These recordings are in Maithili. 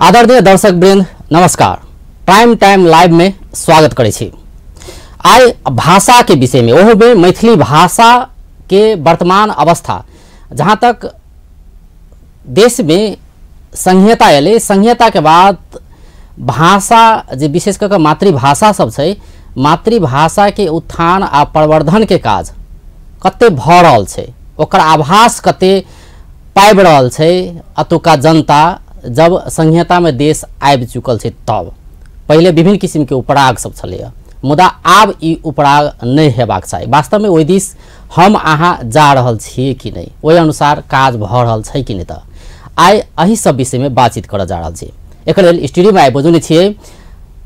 आदरणीय दर्शक वृंद नमस्कार। प्राइम टाइम लाइव में स्वागत करै छी। आइ भाषा के विषय में, ओहो में मैथिली भाषा के वर्तमान अवस्था, जहाँ तक देश में संहिता अयलै, संहिता के बाद भाषा जे विशेष कऽ मातृभाषा सब छै, मातृभाषा के उत्थान आ प्रवर्धन के काज कते भऽ रहल छै, ओकर आभास कते पाबि रहल छै अतुका जनता। जब संहिता में देश आबि चुकल छै तब पहिले विभिन्न किसिम के उपराग सब छलैया, मुदा आब ई उपराग नहि हेबाक चाही। वास्तव में ओहि दिस हम अहाँ जा रहल छियै कि नहि, ओहि अनुसार काज भऽ रहल छै कि नहि, तऽ आइ एहि सब विषय में बातचीत करऽ जा रहल छी। एकर लेल स्टूडियो में आइ बजौने छियै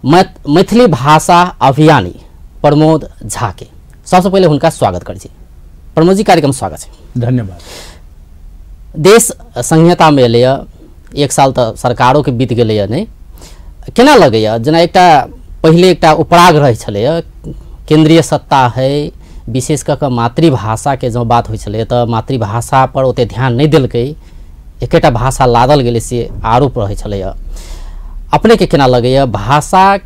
मैथिली भाषा अभियानी प्रमोद झा के। सबसँ पहिले हुनका स्वागत करै छी। प्रमोद जी, कार्यक्रम स्वागत छै। धन्यवाद। देश संहिता में एलैया, एक साल तऽ सरकारों के बीत गेलैया, नहि केना लगैया जेना एकटा पहिले एकटा उपराग रहै छलैया, केंद्रीय सत्ता है, विशेष कऽ कऽ मातृभाषा के जँ बात होइ छलैया तऽ मातृभाषा पर ओते ध्यान नहि देलकै, एकेटा भाषा लादल गेलै से आरोप रहै छलैया। अपने के केना लगैया भाषा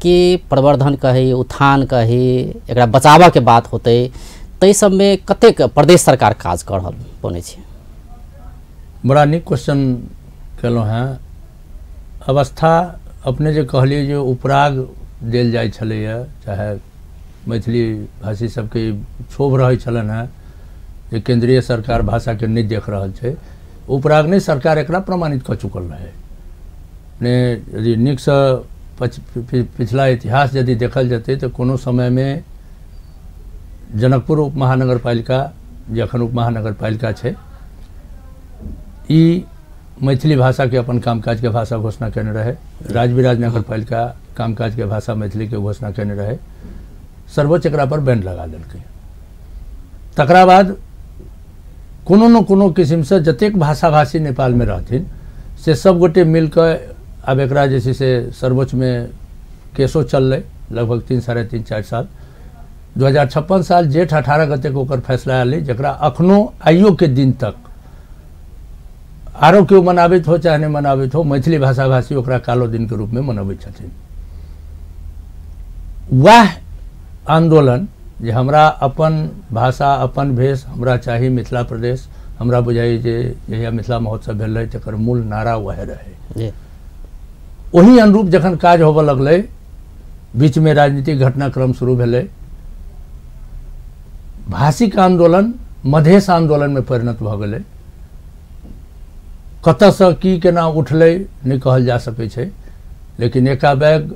के प्रवर्धन कही, उत्थान कही, एकरा बचाबऽ के बात होतै, ताहि सबमे कतेक प्रदेश सरकार काज कऽ रहल बनै छै? बड़ा नीक क्वेश्चन केलहुँ हेँ। अवस्था अपने जे कहलियै जे उपराग देल जाइ छलैए, चाहे मैथिली भाषी सबके क्षोभ रहै छलनि हेँ जे केंद्रीय सरकार भाषाके नहि देख रहल छै, उपराग नहि, सरकार एकरा प्रमाणित कऽ चुकल रहै। ने यदि नीकसँ पिछला इतिहास यदि देखल जेतै तऽ कोनो समयमे जनकपुर उप महानगरपालिका, जे अखन उप महानगरपालिका छै, ई मैथिली भाषाके अपन कामकाजके भाषा घोषणा केने रहे। राजविराज नगरपालिका कामकाजके भाषा मैथिलीके घोषणा केने रहे। सर्वोच्च एकरा पर बैन लगा देलकै। तकरा बाद कोनो न कोनो किसिमसँ जतेक भाषा भाषी नेपालमे रहथिन से सब गोटे मिलकऽ आब एकरा जे छै से सर्वोच्चमे केसो चललै लगभग 3 साढ़े 3 4 साल। 2056 साल जेठ 18 गते ओकर फैसला आयल, जकरा अखनो आइयो के दिन तक आरो केओ मनाबैत हो चाहे नहि मनाबैत हो, मैथिली भाषा भाषी ओकरा कालो दिन के रूप में मनबैत छथिन। वएह आंदोलन जे हमरा अपन भाषा अपन भेष हमरा चाही मिथिला प्रदेश, हमरा बुझाइ जे जहिया मिथिला महोत्सव भेल रहै तकर मूल नारा वएह रहै। ओही अनुरूप जखन काज होबऽ लगलै, बीचमे राजनीतिक घटनाक्रम शुरू भेलै, भाषिक आंदोलन मधेश आंदोलन में परिणत भऽ गेलै। कतऽसँ की केना उठलै नहि कहल जा सकै छै, लेकिन एकाबैग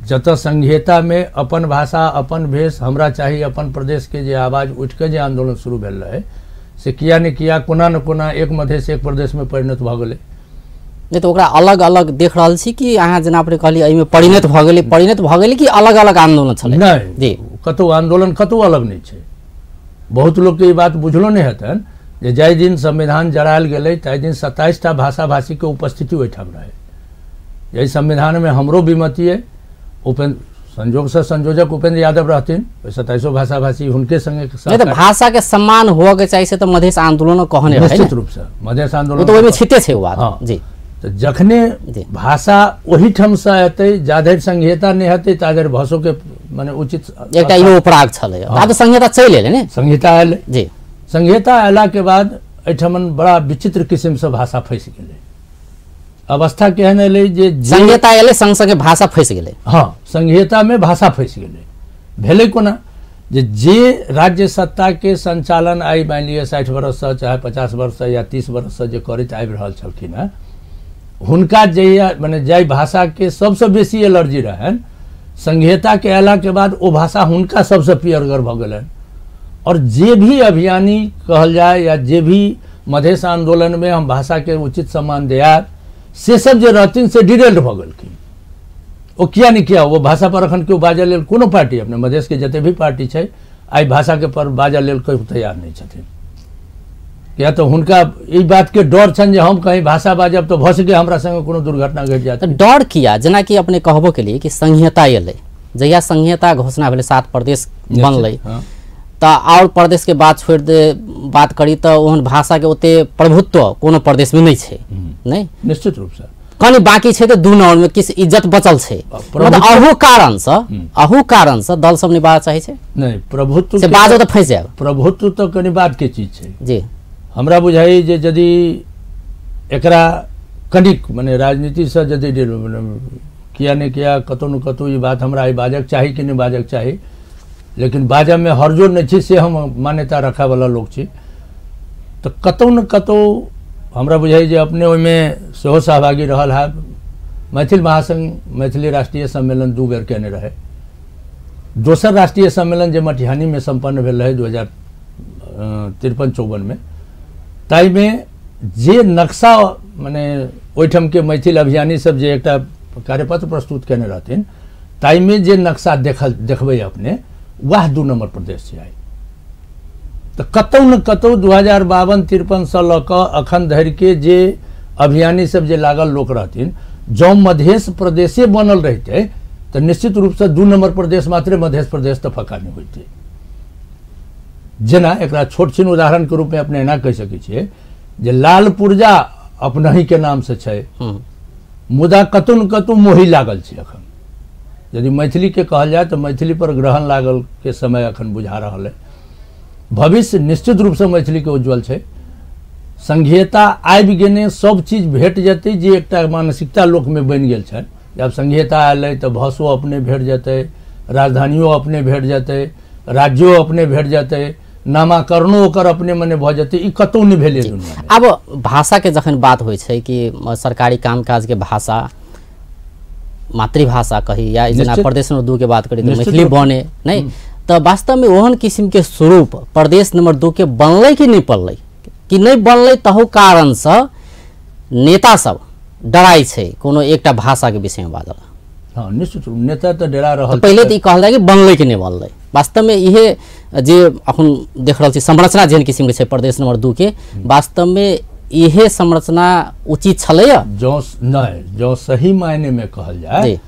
जतऽ संहितामे अपन भाषा अपन भेष हमरा चाही अपन प्रदेशके जे आवाज उठिके जे आंदोलन शुरू भेल रहै से किया ने किया कोना न कोना एक मधेश एक प्रदेशमे परिणत भऽ गेलै। नहि तऽ ओकरा अलग अलग देख रहल छी कि अहाँ जेना अपने कहलियै एहिमे परिणत भऽ गेलै, परिणत भऽ गेलै कि अलग अलग आंदोलन छलै? नहि जी, कतहु आंदोलन कतहु अलग नहि छै। बहुत लोकके ई बात बुझलो नहि हेतनि जे जाहि दिन संविधान जरायल गेलै ताहि दिन 27 टा भाषा भाषीके उपस्थिति ओहिठाम रहै। जाहि संविधानमे हमरो विमति अइ, उपेन्द्र संजोगसँ संयोजक उपेंद्र यादव रहथिन, ओहि 27 भाषा भाषी हुनके संगे। नहि तऽ भाषा के सम्मान हुअ के चाही से तऽ मधेश आंदोलन कहने रहै, निश्चित रूपसँ मधेश आंदोलन तऽ ओहिमे छिते छै बात। हाँ जी, तऽ जखने भाषा ओहिठामसँ एतै, जाधरि संहिता नहि हेतै ताधरि भाषोके मने उचित एकटा इहो उपराग छलै। आब तऽ संहिता चलि एलै ने, संहिता एलै जी। संहिता अयलाके बाद एहिठमन बड़ा विचित्र किसिमसँ भाषा फँसि गेलै। अवस्था केहन एलै जे संहिता एलै संग संगे भाषा फँसि गेलै। हाँ, संहितामे भाषा फँसि गेलै। भेलै कोना जे जे राज्य सत्ताके संचालन आइ मानि लिअ 60 वर्षसँ चाहे 50 वर्षसँ या 30 वर्षसँ जे करैत आबि रहल छलखिन हेँ, हुनका जहिया मने जाहि भाषाके सबसँ बेसी एलर्जी रहनि, संहिताके अयलाके बाद ओ भाषा हुनका सबसँ पियरगर भऽ गेलनि। और जे भी अभियानी कहल जाय या जे भी मधेश आंदोलन में हम भाषा के उचित सम्मान दियाब, से सब जे रहथिन से डिरेल्ड भऽ गेलखिन। ओ किया नहीं किया वो भाषा पर अखन केओ बाजऽ लेल कोनो पार्टी, अपने मधेश के जते भी पार्टी छै आइ भाषा के पर बाजऽ लेल कोई तैयार नहीं छथिन। किया तऽ हुनका ई बात के डर छनि जे हम कहीं भाषा बाजब तऽ भऽ सकै हमरा संगे कोनो दुर्घटना घटि जायत। डर किया? जेनाकि अपने कहबो के लिए कि संहिता एलै, जहिया संहिता घोषणा भेलै 7 प्रदेश बनलै, तऽ आओर प्रदेशके बात छोड़ि दे बात करी तऽ ओहन भाषाके ओते प्रभुत्व कोनो प्रदेशमे नहि छै। नहि, निश्चित रूपसँ कनि बाँकी छै तऽ 2 नम्बरमे किछु इज्जत बचल छै। मतलब अहू कारणसँ दल सब नहि बाजऽ चाहै छै। नहि, प्रभुत्व से बाजो तऽ फँसि जायब। प्रभुत्व तऽ कनि बात के चीज छै जी। हमरा बुझाइ जे यदि एकरा कनिक मने राजनीतिसँ यदि किया नहि किया कतहु ने कतहु ई बात हमरा बाजक चाही कि नहि बाजक चाही, लेकिन बाजऽमे हर्जो नहि छी से हम मान्यता रखऽवला लोक छी, तऽ कतहु ने कतहु हमरा बुझाइ जे अपने ओहिमे सेहो सहभागी रहल हैब। मैथिल महासंघ मैथिली राष्ट्रीय सम्मेलन 2 बेर केने रहै। दोसर राष्ट्रीय सम्मेलन जे मटिहानीमे सम्पन्न भेल रहै 2053-54 में, ताहिमे जे नक्शा मने ओहिठामके मैथिल अभियानी सब जे एकटा कार्यपत्र प्रस्तुत केने रहथिन ताहिमे जे नक्शा देखबै अपने, वएह 2 नम्बर प्रदेश छै आइ। तऽ कतहु ने कतहु 2052-53 सँ लऽ कऽ अखन धरिके जे अभियानी सब जे लागल लोक रहथिन, जँ मधेश प्रदेशे बनल रहितै तऽ निश्चित रूपसँ 2 नम्बर प्रदेश मात्रे मधेश प्रदेश तऽ फक्का नहि होइतै। जेना एकरा छोट छिन उदाहरणके रूपमे अपने एना कहि सकै छियै जे लाल पुर्जा अपनहिके नामसँ छै, मुदा कतहु ने कतहु मोही लागल छै। अखन यदि मैथिलीके कहल जाय तऽ मैथिली पर ग्रहण लागल के समय अखन बुझा रहल है। भविष्य निश्चित रूपसँ मैथिलीके उज्जवल छै। संघीयता आबि गेने सब चीज भेट जेतै, जे एकटा मानसिकता लोकमे बनि गेल छनि। जब संघीयता आयल तऽ भाषो अपने भेट जेतै, राजधानियो अपने भेट जेतै, राज्यो अपने भेट जेतै, नामाकरणो ओकर अपने मने भऽ जेतै, ई कतहु नहि भेलै दुनिया। आब भाषाके जखन बात होइ छै कि सरकारी कामकाजके भाषा मातृभाषा कही या जेना प्रदेश नंबर 2 के बात करी तऽ मैथिली बने नहि, तऽ वास्तवमे ओहन किसिमके स्वरूप प्रदेश नंबर 2 के बनलै कि नहि बनलै, कि नहि बनलै तहु कारणसँ नेता सब डराइ छै कोनो एकटा भाषाके विषयमे बाजल। हाँ, निश्चित रूप नेता तऽ डरा रहल। पहिले तऽ ई कहल जाय कि बनलै कि नहि बनलै। वास्तवमे इहे जे अखन देख रहल छी संरचना जेहन किसिमके छै प्रदेश नंबर 2 के, वास्तवमे इहे संरचना उचित छलैया? जँ नहि, जँ सही मायनेमे कहल जाय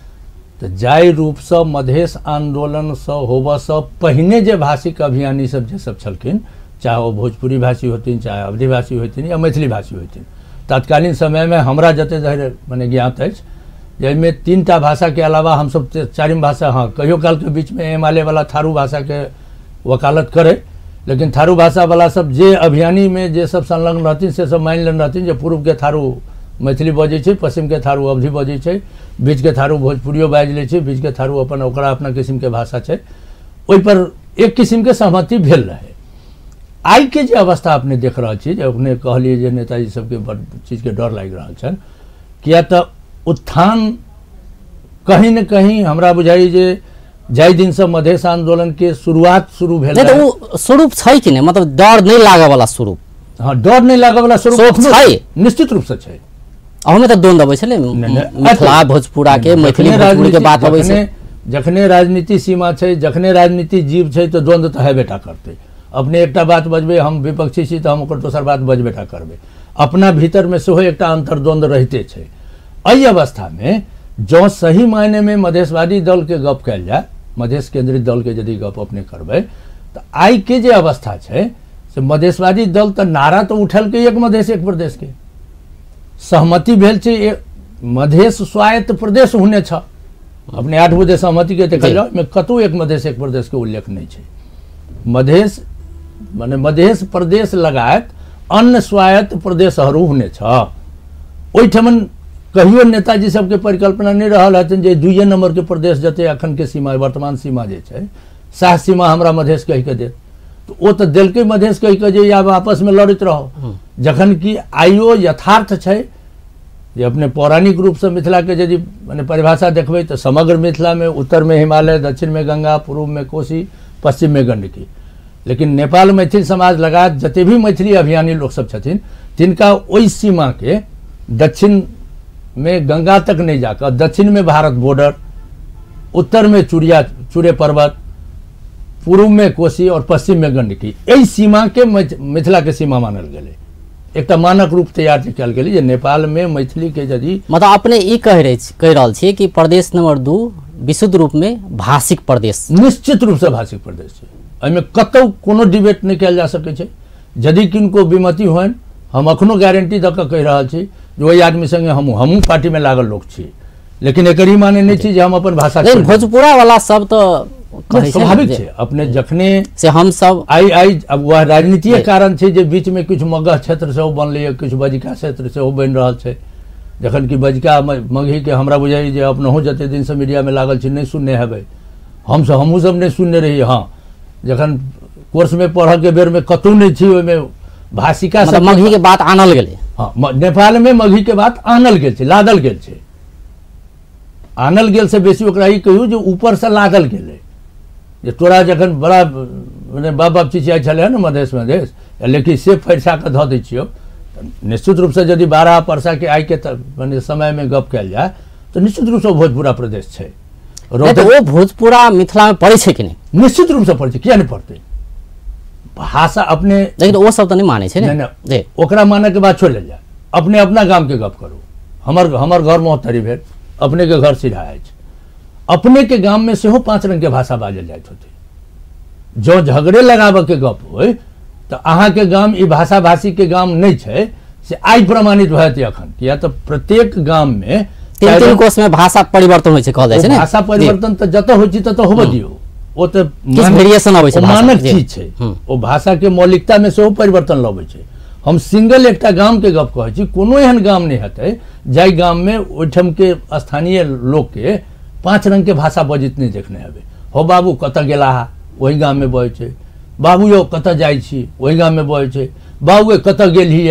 तऽ जाहि रूपसँ मधेश आन्दोलनसँ होबऽसँ पहिने जे भाषिक अभियानी सब जे सब छलखिन, चाहे ओ भोजपुरी भाषी होथिन, चाहे अवधी भाषी होथिन या मैथिली भाषी होथिन, तत्कालीन समयमे हमरा जते धरि मने ज्ञात अछि जाहिमे 3 टा भाषाके अलावा हमसब चारिम भाषा, हाँ कहियो कालके बीचमे एमालेवला थारू भाषाके वकालत करै, लेकिन थारू भाषावला सब जे अभियानीमे जे सब संलग्न रहथिन से सब मानि लेने रहथिन जे पूर्वके थारू मैथिली बजै छै, पश्चिमके थारू अवधी बजै छै, बीचके थारू भोजपुरियो बाजि लै छै, बीचके थारू अपन ओकरा अपना किसिमके भाषा छै। ओहिपर एक किसिमके सहमति भेल रहै। आइके जे अवस्था अपने देख रहल छी, जे अपने कहलियै जे नेताजी सबके बड़ चीजके डर लागि रहल छनि, किया तऽ उत्थान कहीं ने कहीं हमरा बुझाइ जे जाहि दिनसँ मधेश आन्दोलनके शुरुआत शुरू भेल, तऽ ओ स्वरूप छै कि नहि, मतलब डर नहि लागऽवला स्वरूप। हाँ, डर नहि लागऽवला स्वरूप छै, निश्चित रूपसँ छै। अहूमे तऽ द्वंद्व अबै छलै मिथिला भोजपुरा के, मैथिली भोजपुरी के बात अबै छै। जखने राजनीति सीमा छै, जखने राजनीति जीव छै, तऽ द्वंद्व तऽ हेबे टा करतै। अपने एकटा बात बजबै, हम विपक्षी छी तऽ हम ओकर दोसर बात बजबे टा करबै। अपना भीतरमे सेहो एकटा अन्तर्द्वंद्व रहिते छै। एहि अवस्थामे जँ सही मायनेमे मधेशवादी दलके गप कयल जाय, मधेश केंद्रित दलके यदि गप अपने करबै, तऽ आइके जे अवस्था छै से मधेशवादी दल तऽ नारा तऽ उठेलकै एक मधेश एक प्रदेशके, सहमति भेल छै मधेश स्वायत्त प्रदेश हुने छ। अपने 8 बुँदे सहमतिके देखल जाउ, ओहिमे कतहु एक मधेश एक प्रदेशके उल्लेख नहि छै। मधेश मने मधेश प्रदेश लगायत अन्य स्वायत्त प्रदेशहरू हुने छ। ओहिठमन कहियो नेताजी सबके परिकल्पना नहि रहल हथिन जे 2 नंबर के प्रदेश जते अखन के सीमा, वर्तमान सीमा जे छै सएह सीमा हमरा मधेश कहि के देत, तऽ ओ तऽ देलकै मधेश कहि के जे आब आपसमे लड़ैत रहो। जखन कि आइयो यथार्थ छै जे अपने पौराणिक रूपसँ मिथिलाके यदि मने परिभाषा देखबै तऽ समग्र मिथिलामे उत्तरमे हिमालय, दक्षिणमे गंगा, पूर्वमे कोसी, पश्चिममे गंडकी। लेकिन नेपाल मैथिल समाज लगायत जते भी मैथिली अभियानी लोक सब छथिन तिनका ओहि सीमाके दक्षिण में गंगा तक नहीं जाकर दक्षिण में भारत बॉर्डर, उत्तर में चूड़े पर्वत, पूर्व में कोसी और पश्चिम में गंडकी, एहि सीमा के मिथिला के सीमा मानल गेलै। एकटा मानक रूप तैयार कयल गेलै जे नेपाल में मैथिली के यदि मतलब अपने ई कहि रहल छियै कि प्रदेश नंबर 2 विशुद्ध रूप में भाषिक प्रदेश, निश्चित रूप से भाषिक प्रदेश छै। एहिमे कतहु कोनो डिबेट नहि कयल जा सकै छै। यदि किनको विमति होइन, हम अखनो गारंटी दऽ कऽ कहि रहल छी जे ओहि आदमी संगे हमहूँ पार्टीमे लागल लोक छी, लेकिन एकर ई माने नहि छी जे हम अपन भाषा। भोजपुरा वाला सब तऽ स्वाभाविक छै, अपने जखने से हम सब आइ आइ अब वह राजनीतिक कारण छै जे बीचमे किछु मगह क्षेत्र सेहो बनलैए, किछु बजिका क्षेत्र सेहो बनि रहल छै। जखन कि बजिका मगहीके हमरा बुझाइ जे अपनहु जते दिनसँ मीडियामे लागल छी नहि सुनने हेबै, हमसब हमहूँ सब नहि सुनने रही। हँ, जखन कोर्समे पढ़ऽके बेरमे कतहु नहि छी ओहिमे भाषिका सब मगहीके बात आनल गेलै। हँ, नेपालमे मगहीके बात आनल गेल छै, लादल गेल छै। आनल गेल से बेसी ओकरा ई कहियौ जे ऊपरसँ लादल गेलै। जे तोरा जखन बड़ा मने बाप बाप चिचियाइ छलै हँ ने मधेश मधेश, लेकिन से फरिसा कऽ धऽ दै छियौ। निश्चित रूपसँ यदि बारह परसाके आइके मने समयमे गप कयल जाय तऽ निश्चित रूपसँ भोजपुरा प्रदेश छै। ओ भोजपुरा मिथिलामे पड़ै छै कि नहि? निश्चित रूपसँ पड़ै छै, किया नहि पड़तै? भाषा अपने, लेकिन ओ सब तऽ नहि मानै छै ने, ओकरा मानैके बात छोड़ि लेल जाय। अपने अपना गामके गप करू। हमर हमर घर महोत्तरी भेल, अपनेके घर सीधा अछि। अपनेके गाममे सेहो 5 रङ्गके भाषा बाजल जाइत होतै। जँ झगड़े लगाबऽके गप होइ तऽ अहाँके गाम ई भाषा भाषीके गाम नहि छै से आइ प्रमाणित भऽ जेतै अखन, किया तऽ प्रत्येक गाममे तीन कोसमे भाषा परिवर्तन होइ छै, कहल जाइ छै ने। भाषा परिवर्तन तऽ जतऽ होइ छै ततऽ होबऽ दियौ, ओ तऽ वेरिएशन अबै छै, मानक चीज छै। ओ भाषाके मौलिकतामे सेहो परिवर्तन लबै छै। हम सिंगल एकटा गामके गप कहै छी, कोनो एहन गाम नहि हेतै जाहि गाममे ओहिठामके स्थानीय लोकके 5 रङ्गके भाषा बजैत नहि देखने हेबै। हो बाबू कतऽ गेला हा, ओहि गाममे बजै छै। बाबू यौ कतऽ जाइ छी, ओहि गाममे बजै छै। बाबू कतऽ गेलही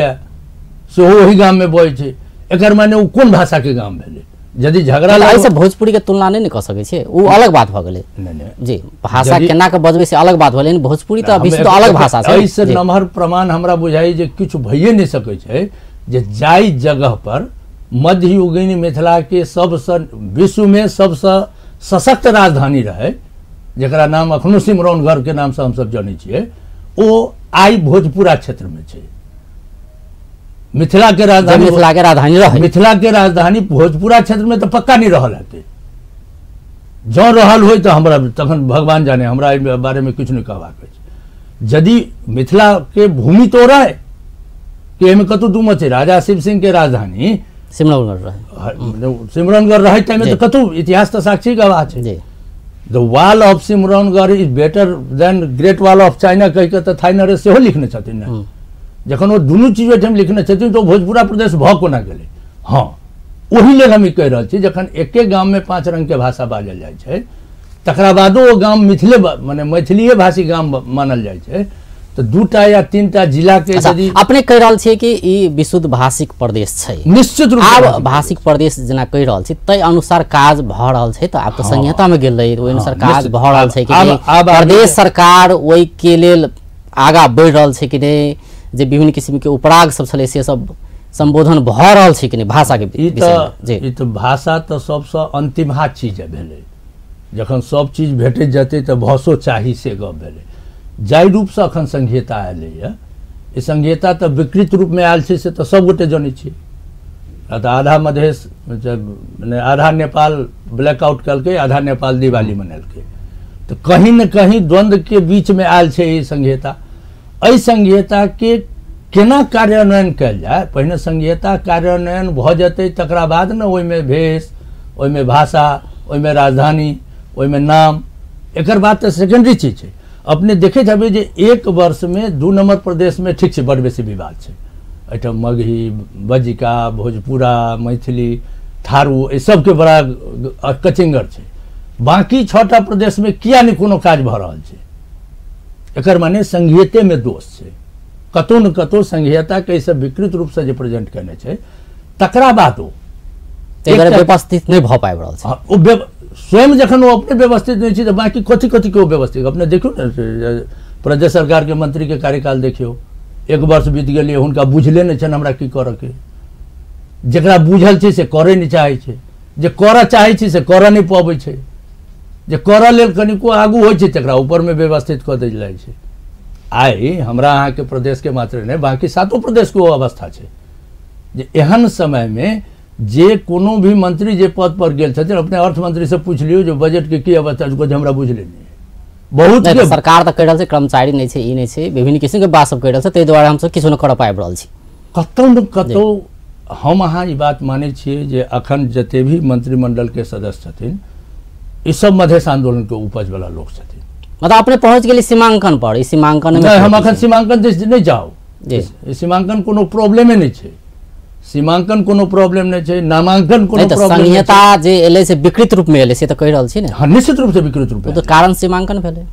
सेहो ओहि गाममे बजै छै। एकर माने ओ कोन भाषाके गाम भेलै? यदि झगड़ा एहिसँ भोजपुरीके तुलना नहि ने कऽ सकै छियै, ओ अलग बात भऽ गेलै। नहि जी, भाषा केना कऽ बजबै से अलग बात भेलै, भोजपुरी तऽ अभी तऽ अलग भाषा छै। एहिसँ नमहर प्रमाण हमरा बुझाइ जे किछु भइए नहि सकै छै जे जाहि जगह पर मध्ययुगीन मिथिलाके सबसँ विश्वमे सबसँ सशक्त राजधानी रहै, जकरा नाम अखनो सिमरौनगढ़के नामसँ हमसब जनै छियै, ओ आइ भोजपुरा क्षेत्रमे छै। मिथिलाके राजधानी, मिथिलाके राजधानी रहै, मिथिलाके राजधानी भोजपुरा क्षेत्रमे तऽ पक्का नहि रहल हेतै। जँ रहल होइ तऽ हमरा तखन भगवान जाने, हमरा एहि बारेमे किछु नहि कहबाक अछि। यदि मिथिलाके भूमि तो रहै कि एहिमे कतहु दू मत छै, राजा शिव सिंहके राजधानी सिमरौनगढ़ रहै, सिमरौनगढ़ रहै ताहिमे तऽ कतहु इतिहास तऽ साक्षी गवाह छै। The wall of Simraungarh is better than great wall of China कहि कऽ तऽ थाई नरेश सेहो लिखने छथिन ने। जखन ओ दुनू चीज ओहिठाम लिखने छथिन तऽ ओ भोजपुरा प्रदेश भऽ कोना गेलै? हँ, ओहि लेल हम ई कहि रहल छी, जखन एके गाममे 5 रङ्गके भाषा बाजल जाइ छै, तकरा बादो ओ गाम मिथिले मने मैथिलीए भाषी गाम मानल जाइ छै, तऽ 2 या 3 जिलाके यदि अपने कहि रहल छियै कि ई विशुद्ध भाषिक प्रदेश छै, निश्चित रूप आब भाषिक प्रदेश जेना कहि रहल छी ताहि अनुसार काज भऽ रहल छै। तऽ आब तऽ संहितामे गेल रहै, ओहि अनुसार काज भऽ रहल छै कि नहि? प्रदेश सरकार ओहिके लेल आगाँ बढ़ि रहल छै कि नहि? जे विभिन्न किसिमके उपराग सब छलै से सब सम्बोधन भऽ रहल छै कि नहि भाषाके विषयमे? ई तऽ भाषा तऽ सबसँ अन्तिमहा चीज भेलै। जखन सब चीज भेटैत जेतै तऽ भाषो चाही, से गप भेलै। जाहि रूपसँ अखन संहिता आयलैए, ई संहिता तऽ विकृत रूपमे आयल छै से तऽ सबगोटे जनै छियै। तऽ आधा मधेश मने आधा नेपाल ब्लैकआउट केलकै, आधा नेपाल दिवाली मनेलकै, तऽ कहीं ने कहीं द्वन्द्वके बीचमे आयल छै ई संहिता। एहि संहिताके केना कार्यान्वयन कयल जाय? पहिने संहिता कार्यान्वयन भऽ जेतै तकरा बाद ने ओहिमे भेष, ओहिमे भाषा, ओहिमे राजधानी, ओहिमे नाम, एकर बाद तऽ सेकेंडरी चीज छै। अपने देखैत हेबै जे 1 वर्षमे 2 नम्बर प्रदेशमे ठीक छै बड़ बेसी विवाद छै। एहिठाम मगही, बज्जिका, भोजपुरा, मैथिली, थारू, एहि सबके बड़ा कचिंगर छै। बाँकी 6टा प्रदेशमे किया नहि कोनो काज भऽ रहल छै? एकर माने संघीयतेमे दोष छै। कतहु ने कतहु संघीयताके एहिसँ विकृत रूपसँ जे प्रेजेंट केने छै तकरा बादो व्यवस्थित नहि भऽ पाबि रहल छै। ओ स्वयं जखन ओ अपने व्यवस्थित नहि छै तऽ बाँकी कथी कथीके ओ व्यवस्थित? अपने देखियौ ने प्रदेश सरकारके मंत्रीके कार्यकाल देखियौ, 1 वर्ष बीत गेलै, हुनका बुझले नहि छनि हमरा की करऽके। जकरा बुझल छै से करय नहि चाहै छै, जे करऽ चाहै छै से करऽ नहि पबै छै, जे करऽ लेल कनिको आगू होइ छै तकरा ऊपरमे व्यवस्थित कऽ देल जाइ छै। आइ हमरा अहाँके प्रदेशके मात्र नहि, बाँकी 7 प्रदेशके ओ अवस्था छै जे एहन समयमे जे कोनो भी मंत्री जे पद पर गेल छथिन, अपने अर्थमंत्री से पूछि लियौ जे बजटके की अवस्था छै, हमरा बुझले नहि। बहुत नहि, सरकार तऽ कहि रहल छै कर्मचारी नहि छै, ई नहि छै, विभिन्न किसिमके बात सब कहि रहल छै, ताहि दुआरे हमसब किछु नहि करऽ पाबि रहल छी। कतौ ने कतौ हम अहाँ ई बात मानै छियै जे अखन जते भी मंत्रिमंडल के सदस्य छथिन ई सब मधेश आंदोलन के उपज वाला लोक छथिन। मतलब अपने पहुँच गेली सीमांकन पर, ई सीमांकन में नहि, हम अखन सीमांकन दिस नहि जाउ। जी। सीमांकन कोनो प्रॉब्लमे नहि छै, सीमांकन कोनो प्रॉब्लम नहि छै, नामांकन कोनो प्रॉब्लम। संहिता जे एलै से विकृत रूप में एलै, से तऽ कहि रहल छी ने। हाँ, निश्चित रूप से विकृत रूप में। तो कारण सीमांकन भेलै।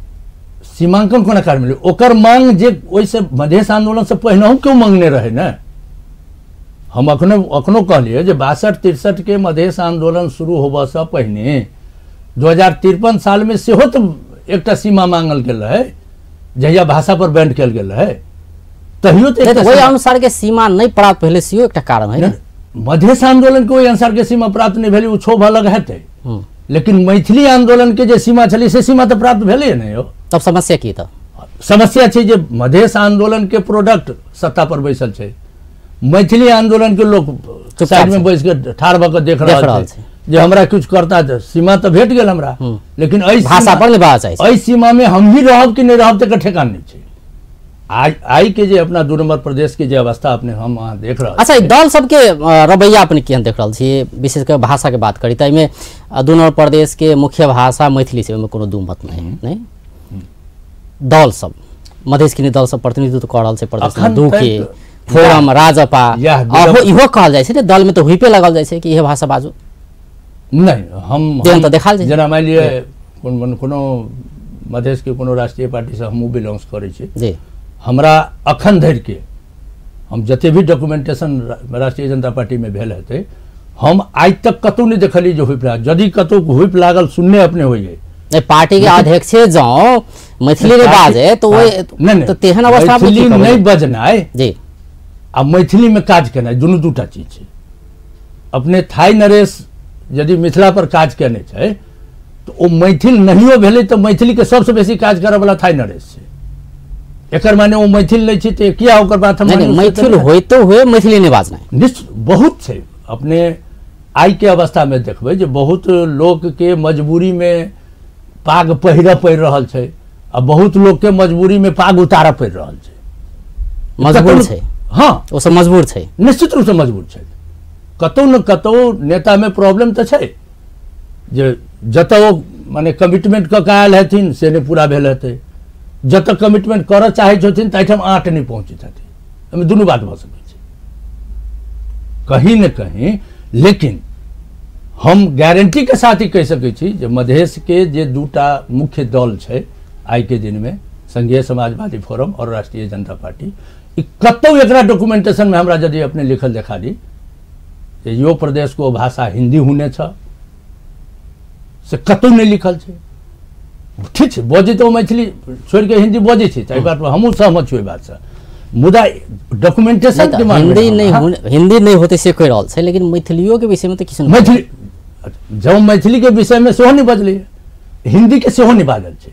सीमांकन कोना कारण भेलै? ओकर मांग जे ओहिसँ मधेश आंदोलन से पहिनहु क्यों मांगने रहे ने। हम अखनो अखनो कहलियै जे 62-63 के मधेश आंदोलन शुरू होबऽसँ पहिने 2053 साल में सेहो तऽ एकटा सीमा मांगल गेल रहै, जहिया भाषा पर बैंड कयल गेल रहै तहियो तऽ ओहि अनुसार के सीमा नहि प्राप्त भेलै, सेहो एकटा कारण है। मधेश आंदोलन के ओहि अनुसार के सीमा प्राप्त नहि भेलै, ओ क्षोभ अलग हेतै, लेकिन मैथिली आंदोलन के जे सीमा छलै से सीमा तऽ प्राप्त भेलै नहि यौ। तब समस्या की? तऽ समस्या छै जे मधेश आंदोलन के प्रोडक्ट सत्ता पर बैसल छै, मैथिली आंदोलन के लोक साइड में बैस के ठाढ़ भऽ के देख रहल छै जे हमरा किछु करता। सीमा तऽ भेट गेल हमरा, लेकिन एहि भाषा पर नहि बात छै, एहि सीमा में हम ही रहब कि नहि रहब तकर ठेकान नहि छै। आइ के जे अपना दू नंबर प्रदेश के जे अवस्था अपने हम अहाँ देख रहल। अच्छा, दल सबके रवैया अपने केहन देख रहल छी? विशेष कर भाषा के बात करी तऽ एहिमे दू नंबर प्रदेश के मुख्य भाषा मैथिली छै, ओहिमे कोनो दू मत नहीं। नहीं दल सब मधेश के दल सब प्रतिनिधित्व कऽ रहल छै प्रदेश में, दू के फोरम, राजपा, इहो कहल जाइ छै ने, दल में तऽ हुइपे लगल जाइ छै कि इहे भाषा बाजू। नहीं, हम तऽ देखाल जाइ। जेना मानि लिअ कोनो मधेश के कोनो राष्ट्रीय पार्टी से हमहूँ बिलोंग्स करै छी जी, हमरा अखन धरि के हम जते भी डॉक्यूमेंटेशन राष्ट्रीय जनता पार्टी में भेल हेतै, हम आइ तक कतौ नहि देखलियै जे हुइप लागल। यदि कतौ हुइप लागल सुनने अपने होइए। नहीं, पार्टी के अध्यक्ष जँ मैथिली नहि बाजे तो नहीं, तो तेहन अवस्था मैथिली नहीं बजनाइ जी आ मैथिली में काज केनाइ दुनू दूटा चीज छै। अपने थाई नरेश यदि मिथिला पर काज केने छै तो ओ मैथिल नहियो भेलै तऽ मैथिली के सबसँ बेसी काज करऽ वाला थाई नरेश छै। एकर माने ओ मैथिल नहीं छै तऽ किया ओकर बात हम नहीं, मैथिल होइतो हुए मैथिली नहीं बाजनाइ निश्चित बहुत छै। अपने आइ के अवस्था में देखबै जे बहुत लोक के मजबूरी में पाग पहिरऽ पड़ि रहल छै आ बहुत लोक के मजबूरी में पाग उतारऽ पड़ि रहल छै। मजबूर छै, हाँ, ओ सब मजबूर छै, निश्चित रूप से मजबूर छै। कतौ न कतौ नेता में प्रॉब्लम तऽ छै जे जतऽ ओ माने कमिटमेंट कऽ के आयल हेथिन से नहि पूरा भेल हेतै, जतऽ कमिटमेंट करऽ चाहै छथिन ताहिठाम आँट नहि पहुँचैत हेतै। एहिमे दुनू बात भऽ सकै छै कहीं न कहीं। लेकिन हम गारंटी के साथ ही कहि सकै छी जे मधेश के जे दूटा मुख्य दल छै आइ के दिन में, संघीय समाजवादी फोरम और राष्ट्रीय जनता पार्टी, ई कतौ एकरा डॉक्यूमेंटेशन में हमरा यदि अपने लिखल देखा दी जे यो प्रदेश को भाषा हिंदी हुने छ, से कतौ नहि लिखल छै। ठीक छै, बजै तऽ ओ मैथिली छोड़ि के हिंदी बजै छै, एहि बात पर हमहूँ सहमत छी ओहि बातसँ, मुदा डॉक्यूमेंटेशन के हिंदी नहीं, हिंदी नहीं होते से कहि रहल छै, लेकिन मैथिलियो के विषय में तऽ किछु मैथिली जँ मैथिली के विषय में सेहो नहि बजलै, हिंदी के सेहो नहि बाजल छै।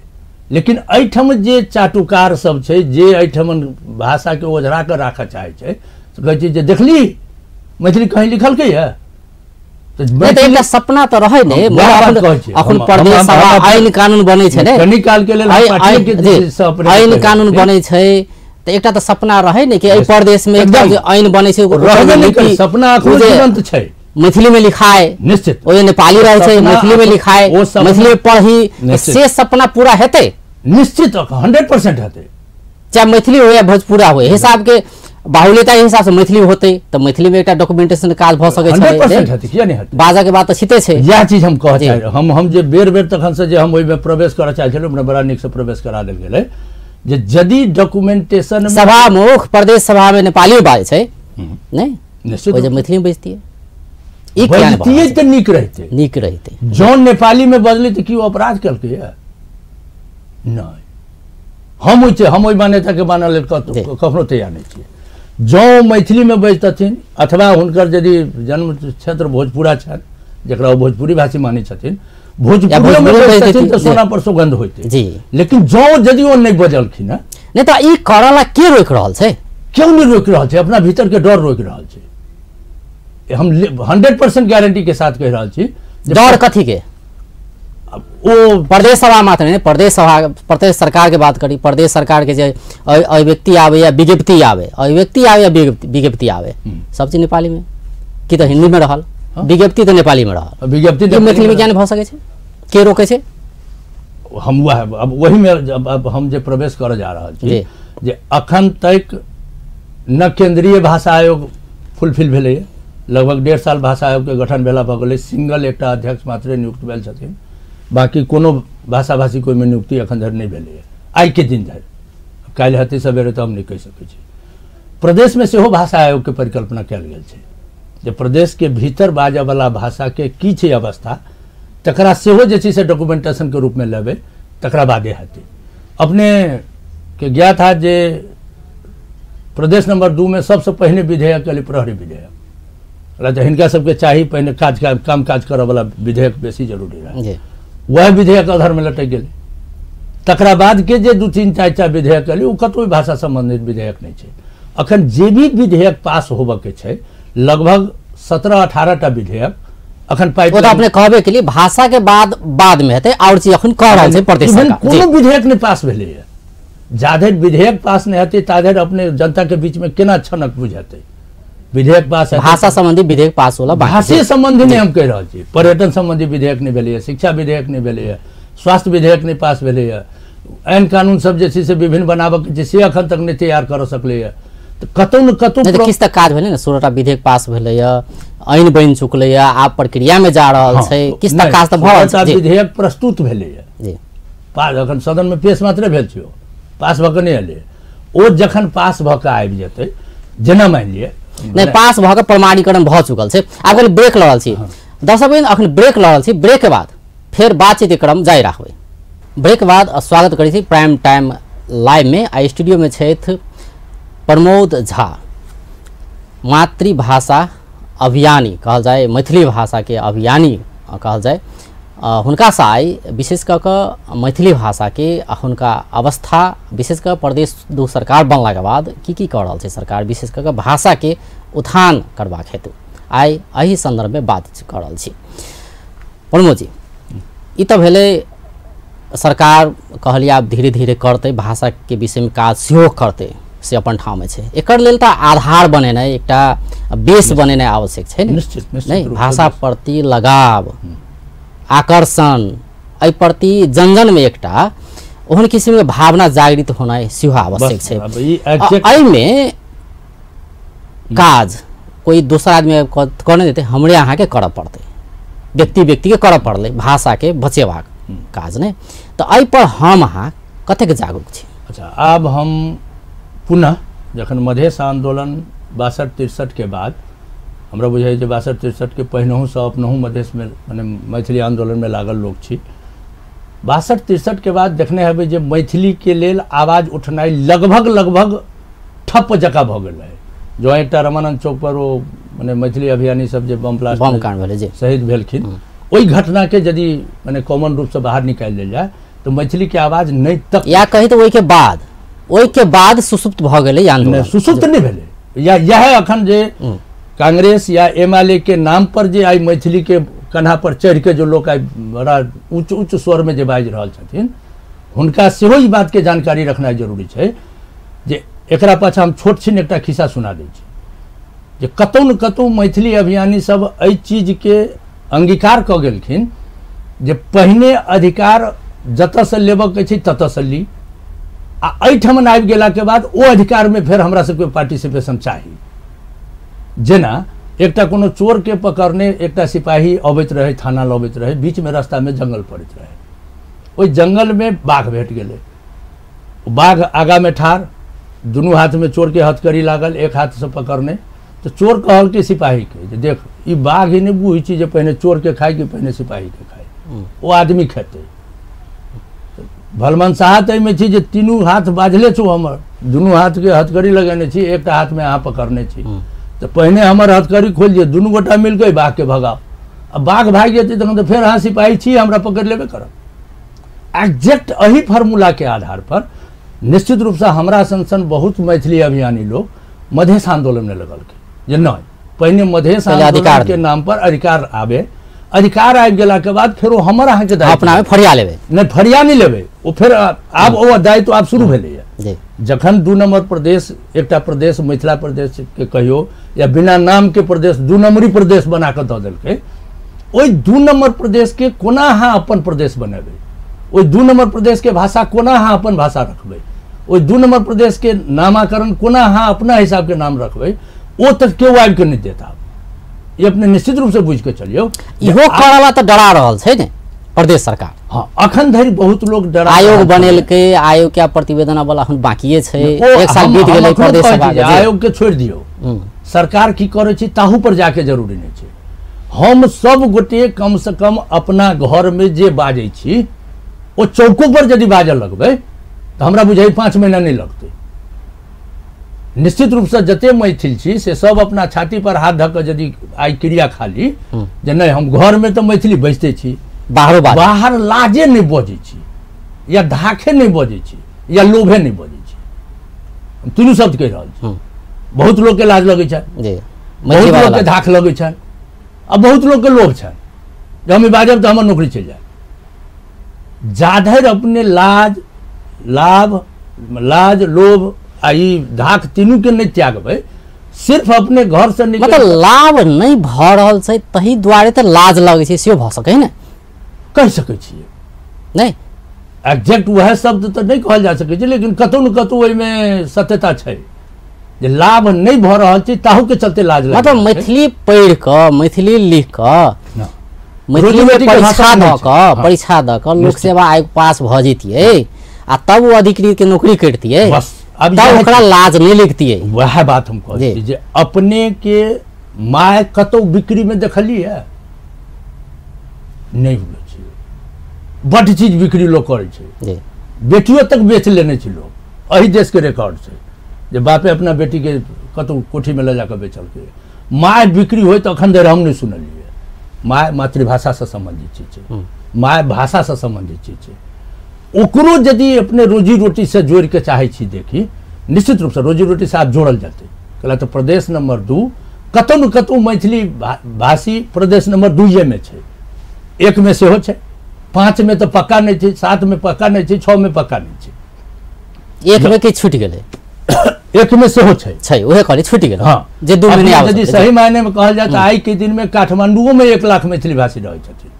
लेकिन एहिठाम जे चाटुकार सब छै जे एहिठाम भाषा के ओझरा कऽ राखऽ चाहै छै, कहै छै जे देखली मैथिली कहीं लिखलकै यऽ। एकटा सपना तऽ रहै ने, अखन प्रदेश सभा आइन कानून बनै छै ने, कनी काल के लेल आइन कानून बनै छै तऽ एकटा तऽ सपना रहै ने कि एहि प्रदेश में एकटा जे आइन बनै छै सपना अखनो जीवंत छै, मैथिली में लिखाए, निश्चित ओ जे नेपाली रहै छै मैथिली में लिखाए, मैथिली में पढ़ी, से सपना पूरा हेतै निश्चित 100% हेतै, चाहे मैथिली हो या भोजपुरा हो, हिसाब के बाहुल्यता के हिसाब से मैथिली होते तऽ मैथिली में एकटा डॉक्यूमेंटेशन काज भऽ सकै छै, 100% हेतै, किया नहि हेतै। बाजऽ के बात तऽ छिते छै। इएह चीज हम कहऽ चाहै, हम जे बेर बेर तखन से जे हम ओहिमे प्रवेश करऽ चाहै छलहुँ, हमरा बड़ा नीकसँ प्रवेश करा देल गेलै जे यदि डॉक्यूमेंटेशन सभा मुख प्रदेश सभा में नेपाली बाजै छै नहि, निश्चित ओ जे मैथिली में बजतियै, ई बजतियै तऽ नीक रहितै, नीक रहितै। जँ नेपाली में बजलै तऽ की ओ अपराध केलकै? नहि, हम ओहि मान्यताके मानऽ लेल कखनो तैयार नहि छियै। जँ मैथिली में बजतथिन अथवा हुनकर यदि जन्म क्षेत्र भोजपुरा छनि जकरा ओ भोजपुरी भाषी मानै छथिन, भोजपुरी में बजतथिन तऽ सोना पर सुगंध होइतै जी। लेकिन जँ यदि ओ नहि बजलखिन हँ, नहि तऽ ई करऽ ला के रोकि रहल छै? क्यों नहि रोकि रहल छै? अपना भीतर के डर रोकि रहल छै। हम 100% गारंटी के साथ कहि रहल छी। डर कथी के? ओ प्रदेश सभा मात्र नहीं, प्रदेश सभा प्रदेश सरकार के बात करी, प्रदेश सरकार के जे अभिव्यक्ति आवे या विज्ञप्ति आवे, अभिव्यक्ति आवे या विज्ञप्ति आवे, सब चीज नेपाली में कि तो हिंदी में रहल, विज्ञप्ति तो नेपाली में रहल, विज्ञप्ति मैथिली में क्या नहीं भऽ सकै छै? के रोकै छै? हम वह अब वही में अब हम जे प्रवेश करऽ जा रहल छी जे अखन तक न केंद्रीय भाषा आयोग फुलफिल भेलैए, लगभग 1.5 साल भाषा आयोग के गठन भेला भऽ गेलै, सिंगल एकटा अध्यक्ष मात्रे नियुक्त भेल छथिन, बाकी कोनो भाषा भाषी कोइमे नियुक्ति अखन धरि नहि भेलैए आइके दिन धरि। काल्हि हेतै सवेरे तऽ हम नहि कहि सकै छी। प्रदेशमे सेहो भाषा आयोगके परिकल्पना कयल गेल छै जे प्रदेशके भीतर बाजऽवला भाषाके की छै अवस्था, तकरा सेहो जे छै से डॉक्यूमेंटेशनके रूपमे लेबै, तकरा बादे हेतै। अपनेके ज्ञात हैत जे प्रदेश नंबर 2 में सबसँ पहिने विधेयक एलै प्रहरी विधेयक, तऽ हिनका सबके चाही पहिने काज काम काज करऽवला विधेयक बेसी जरूरी रहै, वएह विधेयक अधरमे लटकि गेलै। तकरा बाद के जे 2 3 4 टा विधेयक एलै ओ कतहु भाषा सम्बन्धित विधेयक नहि छै। अखन जे भी विधेयक पास होबऽके छै लगभग 17-18 टा विधेयक अखन पाइप, अपने कहबे के लिए भाषा के बाद बाद में हेतै और चीज अखन कह रहल छै प्रदेश सरकार, कोनो विधेयक नहि पास भेलैए। जाधरि विधेयक पास नहि हेतै ताधरि अपने जनता के बीच में केना छनक बुझेतै? विधेयक पास भाषा संबंधी विधेयक पास होला, भाषे संबंधी नहीं हम कहि रहल छी, पर्यटन संबंधी विधेयक नहीं भेलैए, शिक्षा विधेयक नहीं भेलैए, स्वास्थ्य विधेयक नहीं पास भेलैए, ऐन कानून सब जे छै से विभिन्न बनाबऽ के छै से अखन तक नहि तैयार कर सकलैए। तऽ कतौ न कतौ किछु तऽ काज भेलै ने, 16टा विधेयक पास भेलैए, ऐन बनि चुकलैए, आब प्रक्रिया में जा रहल छै, किछु तऽ काज तऽ भऽ रहल छै। विधेयक प्रस्तुत भेलैए जी, पास अखन सदन में पेश मात्रे भेल छै, पास भऽ कऽ नहि एलै। ओ जखन पास भऽ कऽ आबि जेतै, जेना मानि लिअ नहि पास भऽ कऽ प्रमाणीकरण भऽ चुकल छै, आब कनि ब्रेक लऽ रहल छी दर्शक बहिन, अखन ब्रेक लऽ रहल छी, ब्रेक के बाद फेर बातचीत क्रम जारी राखबै। ब्रेक के बाद स्वागत करै छी प्राइम टाइम लाइव में। आ स्टूडियो में छथि प्रमोद झा, मातृभाषा अभियानी कहल जाय, मैथिली भाषा के अभियानी कहल जाय। हुनकासँ आइ विशेष कऽ कऽ मैथिली भाषाके हुनका अवस्था, विशेष कऽ प्रदेश 2 सरकार बनलाके बाद की की कऽ रहल छै सरकार, विशेष कऽ कऽ भाषाके उत्थान करबाक हेतु आइ एहि सन्दर्भमे बात कऽ रहल छी। प्रमोद जी, ई तऽ भेलै सरकार कहलिए आब धीरे धीरे करतै, भाषाके विषयमे काज सेहो करतै, से अपन ठाममे छै, एकर लेल तऽ आधार बनेनाइ, एकटा बेस बनेनाइ आवश्यक छै ने। निश्चित नहि, भाषा प्रति लगाव, आकर्षण, एहि प्रति जन जनमे एकटा ओहन किसिमके भावना जागृत होनाइ सेहो आवश्यक छै। एहिमे काज कोइ दोसर आदमी कऽ नहि देतै, हमरे अहाँके करऽ पड़तै, व्यक्ति व्यक्तिके करऽ पड़लै भाषाके बचेबाक काज नहि। तऽ एहिपर हम अहाँ कतेक जागरूक छी? अच्छा, आब हम पुनः जखन मधेश आन्दोलन 62-63 के बाद, हमरा बुझाइ जे 62-63 के पहिनहुसँ अपनहुँ मधेशमे मने मैथिली आन्दोलनमे लागल लोक छी, 62-63 के बाद देखने हेबै जे मैथिलीके लेल आवाज उठनाइ लगभग लगभग ठप्प जकाँ भऽ गेल रहै। जो एकटा रमानन्द चौक पर ओ मने मैथिली अभियानी सब जे बम ब्लास्ट बम कांड भेलै जे शहीद भेलखिन, ओहि घटनाके यदि मने कॉमन रूपसँ बाहर निकालि लेल जाय तऽ मैथिलीके आवाज नहि तक, या कही तऽ ओहिके बाद सुसुप्त भऽ गेलै आन्दोलन। सुसुप्त नहि भेलै, या इएह अखन जे कांग्रेस या एमएलए के नाम पर जे आइ मैथिली के कन्हा पर चढ़ि के जो लोग आइ बड़ा उच्च उच्च स्वर में जे बाजि रहल छथिन, हुनका सेहो ई बात के जानकारी रखनाइ जरूरी छै जे एकरा पाछा हम छोट छिन एकटा खिस्सा सुना दै छी जे कतौ न कतौ मैथिली अभियानी सब एहि चीज के अंगीकार कऽ गेलखिन जे पहिने अधिकार जतऽसँ लेबऽके छै ततऽसँ ली, आ एहिठमन आबि गेलाके बाद ओ अधिकारमे फेर हमरा सबके पार्टिसिपेशन चाही। जेना एकटा कोनो चोर के पकड़ने एकटा सिपाही अबैत रहे, थाना लबैत रहे, बीचमे रास्तामे जंगल पड़ैत रहे, ओहि जंगलमे बाघ भेट गेलै, बाघ आगामे ठाढ़, दुनू हाथमे चोरके हथकड़ी लागल, एक हाथसँ पकड़ने, तऽ चोर कहलकै सिपाहीके जे देख ई बाघ ही नहि बुझै छी जे पहिने चोरके खाय कि पहिने सिपाहीके खाय, ओ आदमी खेतै। भलमनसाह तऽ एहिमे छी जे तीनू हाथ बाझले छौ हमर, दुनू हाथके हथकड़ी लगेने छी, एकटा हाथमे अहाँ पकड़ने छी, तऽ पहिने हमर हथकड़ी खोलि दिअ, दुनू गोटा मिलके बाघके भगाओ, आ बाघ भागि जेतै तखन तऽ फेर अहाँ सिपाही छी, हमरा पकड़ि लेबे करब। एग्जैक्ट एही फार्मूलाके आधार पर निश्चित रूपसँ हमरा सन सन बहुत मैथिली अभियानी लोग मधेश आन्दोलनमे लगलखिन जे नहि, पहिने मधेश आन्दोलनके नाम पर अधिकार आबे, अधिकार आबि गेलाके बाद फेर ओ हमर अहाँके दायित्व अपना फरिया लेबै, नहि फरिया नहि लेबै, ओ फेर आब ओ दायित्व आब शुरू भेलैए। जखन 2 नंबर प्रदेश, एकटा प्रदेश मिथिला प्रदेश के कहियो या बिना नाम के प्रदेश 2 नंबरी प्रदेश बना कऽ दऽ देलकै, ओहि 2 नंबर प्रदेश के कोना अहाँ अपन प्रदेश बनेबै, ओहि 2 नंबर प्रदेश के भाषा कोना अहाँ अपन भाषा रखबै, ओहि 2 नंबर प्रदेश के नामाकरण कोना अहाँ अपना हिसाब के नाम रखबै, ओ तऽ केओ आबि कऽ नहि देत। आब ई अपने निश्चित रूप से बुझि कऽ चलियौ, इहो करऽ तऽ डरा रहल छै ने प्रदेश सरकार। हाँ, अखन धरि बहुत लोग डरा, आयोग बनेलकै, आयोग के प्रतिवेदन वाला अखन बाकिए छै, 1 साल बीत गेलै। प्रदेश सभा आयोग के छोड़ि दियौ, सरकार की करै छै ताहू पर जाके जरूरी नहि छै। हम सब गोटे कम से कम अपना घर में जे बाजै छी ओ चौको पर यदि बाजऽ लगबै तऽ हमरा बुझाइ 5 महीना नहि लगतै। निश्चित रूपसँ जते मैथिल छी से सब अपना छाती पर हाथ धऽ कऽ यदि आइ क्रिया खाली जे नहि हम घरमे तऽ मैथिली बजिते छी, बाहरो बाहर लाजे नहि बजै छी या धाखे नहि बजै छी या लोभे नहि बजै छी, हम तीनू शब्द कहि रहल छी। बहुत लोकके लाज लगै छनि, बहुत लोकके धाख लगै छनि आ बहुत लोकके लोभ छनि जे हम ई बाजब तऽ हमर नौकरी चलि जायत। जाधरि अपने लाज लाभ लाज लोभ आ ई धाक तीनू के नहि त्यागबै, सिर्फ अपने घर से निकल, मतलब लाभ नहि भऽ रहल छै तही दुआरे तऽ लाज लगै छै, सेहो भऽ सकै ने, कहि सकै छियै नहि एग्जैक्ट वएह शब्द तऽ नहि कहल जा सकै छै, लेकिन कतहु ने कतहु ओहिमे सत्यता छै जे लाभ नहि भऽ रहल छै ताहू के चलते लाज। मतलब मैथिली पढ़ि कऽ, मैथिली लिख कऽ, मैथिली में परीक्षा दऽ कऽ, परीक्षा दऽ कऽ लोक सेवा आयोग पास भऽ जैतियै आ तब ओ अधिकृत के नौकरी करितियै, अब तब ओकरा लाज नहि लगतियै। वएह बात हम कहै छी जे अपने के my कतौ बिक्री में देखलियै नहि हुए छै, बड चीज बिक्री लोग करै छै, बेटियो तक बेच लेने छै लोग। एहि देश के रिकॉर्ड छै जे बापे अपना बेटी के कतौ कोठी में लऽ जाकऽ बेचलकै। My बिक्री होइ तऽ अखन धरि हम नहि सुनलियै। My मातृभाषा से सम्बन्धित चीज छै, my भाषा से सम्बन्धित चीज छै। ओकरो यदि अपने रोजी रोटी से जोड़ि के चाहै छी देखी, निश्चित रूपसँ रोजी रोटी से आब जोड़ल जेतै। कहला तऽ प्रदेश नंबर 2 कतहु ने कतहु मैथिली भाषी प्रदेश नंबर 2 में छै, 1 में सेहो छै, 5 में तऽ पक्का नहि छै, 7 में पक्का नहि छै, 6 में पक्का नहि छै, 1 में के छूटि गेलै, 1 में सेहो छै, छै उहे कहली छूटि गेलै। हाँ, जे 2 में नहि आबै। यदि सही मायने में कहल जाय तऽ आइ के दिन में काठमांडुओ में 1 लाख मैथिली भाषी रहै छथिन,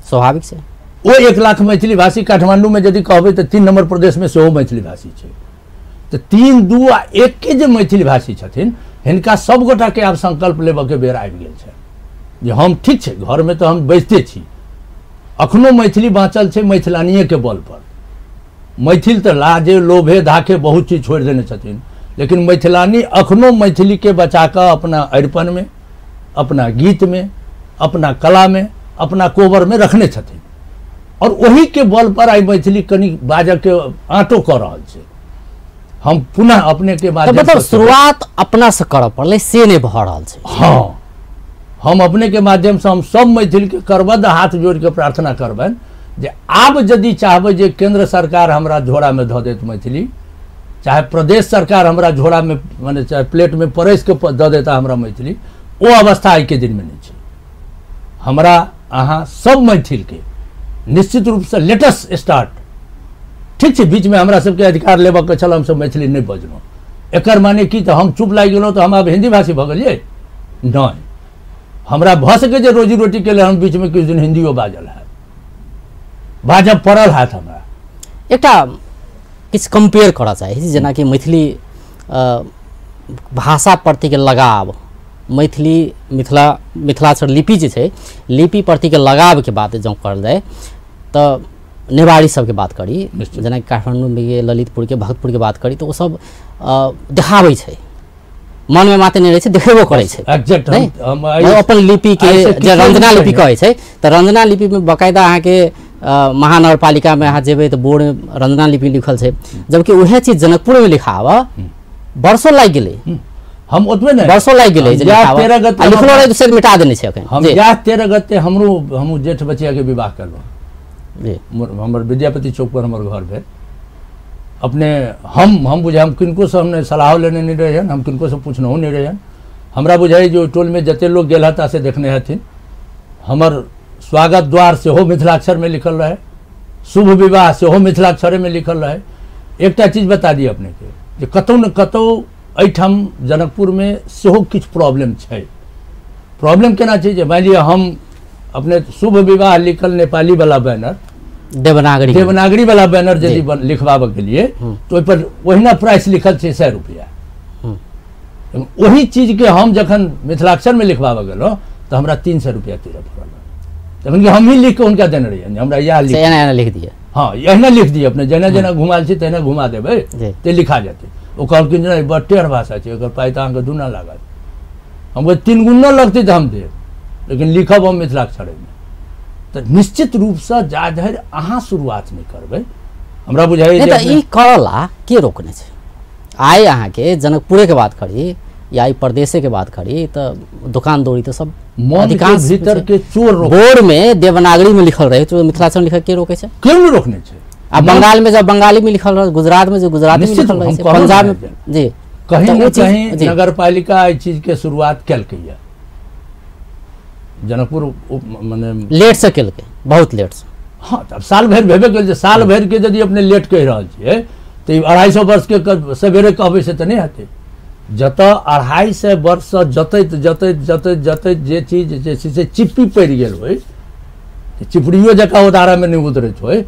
स्वाभाविक छै। ओ 1 लाख मैथिली भाषी काठमांडू में यदि कहबै तऽ 3 नंबर प्रदेश में सेहो मैथिली भाषी छै। तऽ 3, 2 आ 1 के जे मैथिली भाषी छथिन हिनका सब गोटा के आब संकल्प लेबऽ के बेर आबि गेल छै जे हम ठीक छै घर में तऽ हम बजिते छी, अखनो मैथिली बाँचल छै मैथिलानिये के बल पर। मैथिल तऽ लाजे लोभे धाखे बहुत चीज छोड़ि देने छथिन, लेकिन मैथिलानी अखनो मैथिली के बचा कऽ अपना अरिपन में, अपना गीत में, अपना कला में, अपना कोबर में रखने छथिन और ओही के बल पर आई मैथिली कनि बाजऽ के आँटो कऽ रहल छै। हम पुनः अपने के माध्यम मतलब शुरुआत अपना से करऽ पड़लै से नहि भऽ रहल छै। हाँ, हम अपने के माध्यम से हम सब मैथिल के करबद्ध हाथ जोड़ के प्रार्थना करबनि जे आब यदि चाहबै जे केंद्र सरकार हमरा झोरा में धऽ देत मैथिली, चाहे प्रदेश सरकार हमरा झोरा में माने चाहे प्लेट में परसि के दऽ देता हमरा मैथिली, ओ अवस्था आइ के दिन में नहि छै। हमरा अहाँ सब मैथिल के निश्चित रूप से लेटेस्ट स्टार्ट, ठीक छै बीचमे हमरा सबके अधिकार लेबऽ के छल, हमसब मैथिली नहि बजलहुँ, एकर माने की तऽ हम चुप लागि गेलहुँ तऽ हम आब हिन्दी भाषी भऽ गेलियै? नहि, हमरा भऽ सकै जे रोजी रोटीके लेल हम बीचमे किछु दिन हिन्दियो बाजल हैत, बाजब पड़ल हैत हमरा। एकटा किछु कम्पेयर करऽ चाहै छी, जेनाकि मैथिली भाषा प्रतिके लगाव, मैथिली मिथिला मिथिलाक्षर लिपि जे छै, लिपि प्रतिके लगावके बात जँ करल जाय तऽ नेवारी सबके बात करी, जेनाकि काठमाण्डूमे ललितपुरके भक्तपुरके बात करी तऽ ओसब देखाबै छै, मनमे मात्र नहि रहै छै, देखेबो करै छै। अपन लिपिके जे रंजना लिपि कहै छै तऽ रंजना लिपिमे बकायदा अहाँके महानगरपालिकामे अहाँ जेबै तऽ बोर्डमे रंजना लिपि लिखल छै, जबकि उएह चीज जनकपुरमे लिखाबऽ वर्षो लागि गेलै। हम ओतबे नहि वर्षो लागि गेलै, लिखलो रहै तऽ शायद मिटा देने छै एखन। हम 13 गते हमरो जेठ बचियाके विवाह करलहुँ, हमर विद्यापति चौक पर हमर घर भेल। अपने हम बुझाइ हम किनको से हमने सलाहो लेने नहीं रहियन, हम किनको से पूछनहु नहीं रहियन। हमरा बुझाइ जे ओहि टोलमे जते लोग गेल हता से देखने हथिन। हमर स्वागत द्वार सेहो मिथिलाक्षरमे लिखल रहै, शुभ विवाह सेहो मिथिलाक्षरेमे लिखल रहै। एकटा चीज बता दी अपनेके जे कतहु ने कतहु एहिठाम जनकपुरमे सेहो किछु प्रॉब्लम छै। प्रॉब्लम केना छै जे मानि लिअ हम अपने शुभ विवाह लिखल नेपाली वाला बैनर, देवनागरी देवनागरी वाला बैनर यदि लिखबाबऽ के लिए तो ओहि पर ओहिना प्राइस लिखल छै 100 रुपया। ओही चीजके हम जखन मिथिलाक्षरमे लिखबाबऽ गेलहुँ तऽ हमरा 300 रुपया तीरऽ पड़ल, जखन कि हम ही लिख के हुनका देने रहियनि हमरा इएह लिख एना लिख दिअ। हाँ एहिना लिख दिअ, अपने जेना जेना घुमायल छी तहिना घुमा देबै ते लिखा जेतै। ओ कहलखिन जे बड़ टेढ़ भाषा छै, एकर पाइ तऽ अहाँके दूना लागत। हम कहै 3 गुना लगतै तऽ हम देब, लेकिन लिखब हम मिथिलाक्षरेमे। तऽ निश्चित रूपसँ जा धरि अहाँ शुरुआत नहि करबै, हमरा बुझाइए तऽ ई करला के रोकने छै। आइ अहाँके जनकपुरेके बात करी या ई प्रदेशेके बात करी तऽ दोकान दौरी तऽ सब अधिकांश भीतर के चोर बोर्ड में देवनागरी में लिखल रहे तो मिथिलाक्षर लिखल के रोके छै? क्यों नहीं रोकने छै? आ बंगाल में जब बंगाली में लिखल रहे, गुजरात में जो गुजराती में लिखल रहे, पंजाब में जी, कहीं न कहीं नगरपालिका एहि चीज के शुरुआत केलकै। जनकपुर माने लेट से केलकै, बहुत लेट से। हाँ तब साल भरि भेबे गेल जे साल भरि के यदि अपने लेट कहि रहल छियै तऽ 250 वर्ष के सवेरे कहबै से तऽ नहि हेतै। जतऽ 250 वर्षसँ जतैत जतैत जतैत जतैत जे चीज जे छै से चिप्पी पड़ि गेल होइ, चिपड़ियो जकाँ उदारामे नहि उतरैत होइ,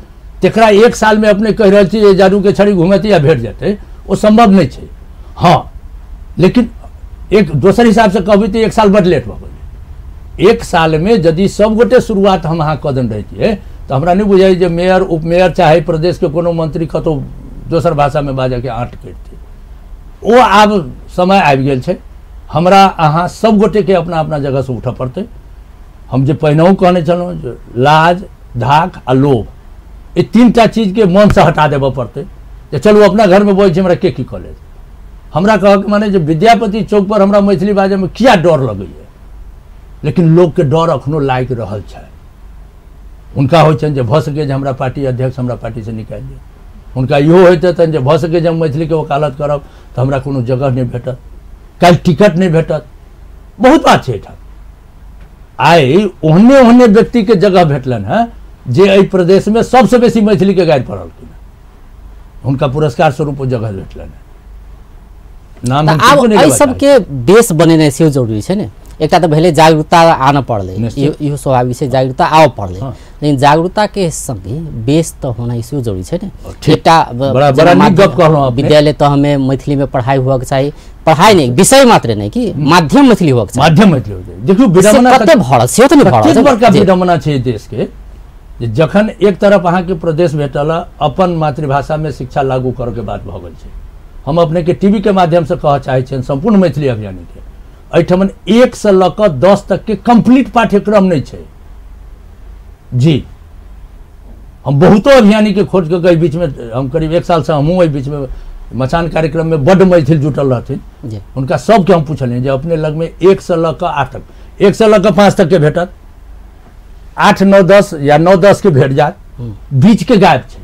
तकरा 1 सालमे अपने कहि रहल छी जे जादूके छड़ी घुमेतै या भेट जेतै, ओ सम्भव नहि छै। हाँ लेकिन एक दोसर हिसाबसँ कहबै तऽ 1 साल बड लेट भऽ गेलै। 1 सालमे यदि सबगोटे शुरुआत हम अहाँ कऽ देने रहितियै तऽ हमरा नहि बुझाइ जे मेयर उपमेयर चाहे प्रदेशके कोनो मंत्री कतहु दोसर भाषामे बाजऽके आँट करितै। ओ आब समय आबि गेल छै, हमरा अहाँ सब गोटेके अपना अपना जगहसँ उठऽ पड़तै। हम जे पहिनहु कहने छलहुँ जे लाज धाक आ लोभ ई 3टा चीजके मनसँ हटा देबऽ पड़तै जे चलू अपना घरमे बजै छी हमरा के की कऽ लेत। हमरा कहऽके माने जे विद्यापति चौक पर हमरा मैथिली बाजऽमे किया डर लगैए, लेकिन लोकके डर अखनो लागि रहल छै। हुनका होइ छनि जे भऽ सकै जे हमरा पार्टी अध्यक्ष हमरा पार्टीसँ निकालि दिअ, हुनका इहो होइत हेतनि जे भऽ सकै जे हम मैथिलीके वकालत करब तऽ हमरा कोनो जगह नहि भेटत, काल्हि टिकट नहि भेटत, बहुत बात छै एहिठाम। आइ ओहने ओहने व्यक्तिके जगह भेटलनि हेँ जे एहि प्रदेशमे सबसँ बेसी मैथिलीके गारि पढ़लखिन हेँ, हुनका पुरस्कार स्वरूप ओ जगह भेटलनि हेँ। नाम आब एहि सबके बेस बनेनाइ सेहो जरूरी छै ने। एकटा तऽ भेलै जागरूकता आनऽ पड़लै, इहो स्वाभाविक छै जागरूकता आबऽ पड़लै, लेकिन जागरूकताके संगे बेस तऽ होनाइ सेहो जरूरी छै ने। एकटा विद्यालय तहमे मैथिलीमे पढ़ाइ हुअके चाही, पढ़ाइ नहि विषय मात्रे नहि कि माध्यम मैथिली हुअके चाही, माध्यम मैथिली हुअके चाही। देखियौ विडम्बना कते भऽ रहल सेहो तऽ नहि भऽ रहल छै। बड़का विडम्बना छै देशके जे जखन एक तरफ अहाँके प्रदेश भेटल अपन मातृभाषामे शिक्षा लागू करऽके बात भऽ गेल छै। हम अपनेके टीवी के माध्यमसँ कहऽ चाहै छियनि सम्पूर्ण मैथिली अभियानीके, एहिठमन 1 से लऽ कऽ 10 तक के कंप्लीट पाठ्यक्रम नहीं छै जी। हम बहुतो अभियानी के खोज कऽ एहि बीचमे हम करीब 1 साल से हमहूँ एहि बीचमे मचान कार्यक्रम में बड्ड मैथिल जुटल रहथिन, हुनका सबके हम पुछलियनि जे अपने लगमे 1 से लऽ कऽ 8 तक, 1 से लऽ कऽ 5 तक के भेटत, 8, 9, 10 या 9, 10 के भेट जायत, बीच के गायब छै।